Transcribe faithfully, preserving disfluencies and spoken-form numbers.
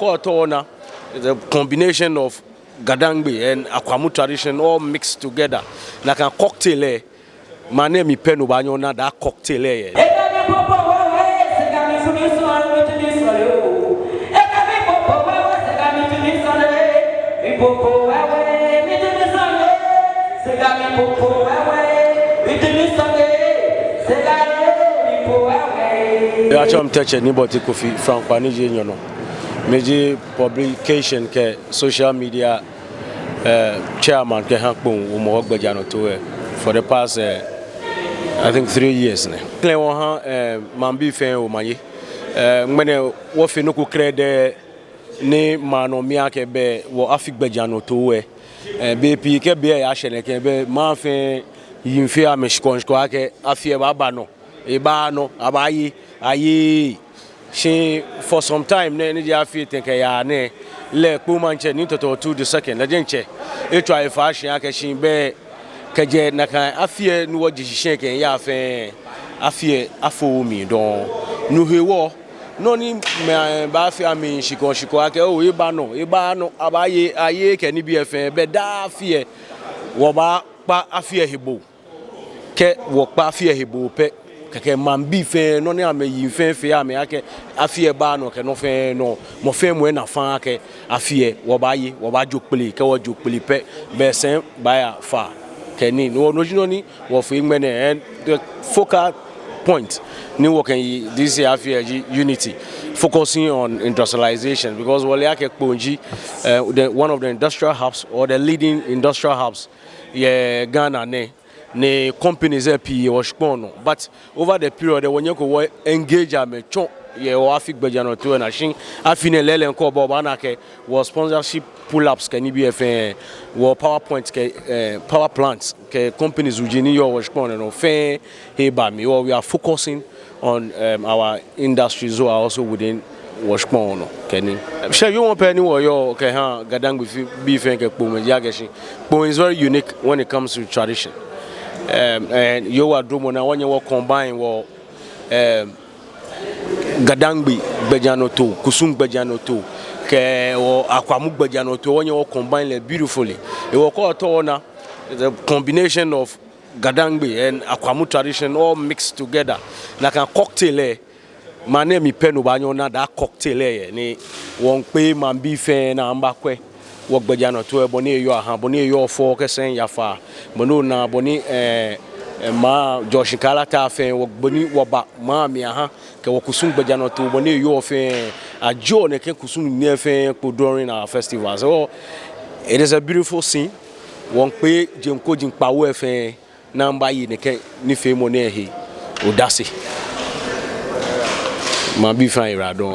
Kɛ otao ona, the combination of Gadangbe and Akwamu tradition all mixed together. Nakai cocktail lɛ, maŋ nɛɛ mli pɛ ni obaanyɛ ona that cocktail lɛ. Atsɛɔ mi Tɛtsɛ Nii Bortey Kofi Frankwa ni ji enyɔ nɔ. Miji publication kɛ social media, eh, chairman kɛha Kpone Homowo gbɛjianɔtoo lɛ for the past, eh, I think three years nɛ. Klɛŋ wɔha, eh, maŋbii fɛɛ omanye. Eh, ŋmɛnɛ wɔfee nɔ ko krɛdɛɛ ni maŋ nɔ mli akɛ bɛ wɔ afi gbɛjianɔtoo lɛ. Eh, bei pii kɛ be lɛ yashɛ nɛkɛ bɛ maŋ fɛɛ yiŋ fɛɛ amɛshikɔŋshikɔŋ akɛ afi lɛ baaba nɔ, ebaaa nɔ, abaaye, ayeee. Shi for some time nɛ, ni ji afii etɛ kɛyaa nɛɛ, lɛ Kpone Maŋtsɛ Nii Tɛtɛ Otu the second, lɛ diɛŋtsɛ etswa efa shi akɛ shi bɛ kɛjɛ nakai afi lɛ ni wɔje shishi kɛyaa fɛɛ, afi lɛ afooo mli dɔŋŋ. No hewɔ, nɔ ni mɛi baafee amɛshikɔŋshikɔŋ akɛ oo, ebaaa nɔ, ebaaa nɔ, abaaye, ayeee kɛ nibii lɛ fɛɛ, bɛ daa afi lɛ wɔbaakpa afi lɛ he bo. Kɛ wɔkpa afi lɛ he bo pɛ, kɛkɛ maŋbii fɛɛ, nɔ ni amɛyiŋ fɛɛ fee amɛ akɛ afi lɛ baaa nɔ kɛ nɔ fɛɛ nɔ, mɔ fɛɛ mɔ ena faŋŋ akɛ afi lɛ wɔbaaye, wɔbaajo kpele, kɛ wɔjo kpele pɛ, bɛ sɛi baaya faa kɛ nii. No, no ji nɔ ni wɔfee ŋmɛnɛ, and the focal point ni wɔkɛye this year afi lɛ ji unity, focusing on industrialization, because wɔle akɛ Kpone ji, eh, the, one of the industrial hubs or the leading industrial hubs yɛ Ghana nɛɛ. Ni companies lɛ pii yɛ wɔshikpɔŋ nɔ. But over the period lɛ, wɔnyɛko wɔ engage amɛ tsɔ yɛ wɔ afi gbɛjianɔtoo lɛ naa. Shi afi nɛɛ lɛɛlɛŋ kɛ oba, obaana akɛ wɔ sponsorship pull-ups kɛ nibii lɛ fɛɛ, wɔ power point kɛ, eh, power plants kɛ companies wuji ni yɔɔ wɔshikpɔŋ nɔ fɛɛ, he eba mli. Wɔ, we are focusing on, um, our industries who are also within wɔshikpɔŋ nɔ kɛ nii. Shɛɛ yoo wɔpɛ ni wɔyɔɔ kɛha Gadangbe fi, bii fɛɛ kɛ Kponemɛi ji akɛ shi Kpone is very unique when it comes to tradition. Um, and yoo wɔ adromɔ naa wɔnyɛ wɔ combine wɔ, um, Gadangbe gbɛjianɔtoo, kusum gbɛjianɔtoo, kɛ wɔ Akwamu gbɛjianɔtoo, wɔnyɛ wɔ combine lɛ beautifully. Hewɔ kɛ otao ona, the combination of Gadangbe and Akwamu tradition all mixed together. Nakai cocktail lɛ, maŋ nɛɛ mli pɛ ni obaanyɛ ona that cocktail lɛ yɛ. Ni wɔmiikpee maŋbii fɛɛ ni amɛbakwɛ wɔ gbɛjianɔtoo lɛ, bɔ ni eyɔɔ aha, bɔ ni eyɔɔ fɛo kɛ sɛi yaa faa, bɔ ni ona, bɔ ni, eh, eh, maŋ jɔɔshi kala ta fɛɛ, wɔ, bɔ ni wɔba maŋ mli aha, kɛ wɔ kusum gbɛjianɔtoo, bɔ ni eyɔɔ fɛɛ, ajɔɔ nɛkɛ kusum nɛɛ fɛɛ kpo during our festivals. So, it is a beautiful scene. Wɔmiikpee jeŋ koji kpawo lɛ fɛɛ ni amɛbaye nɛkɛ nifeemɔ nɛɛ he odase. Maŋbii fɛɛ ayiwaladɔŋŋ.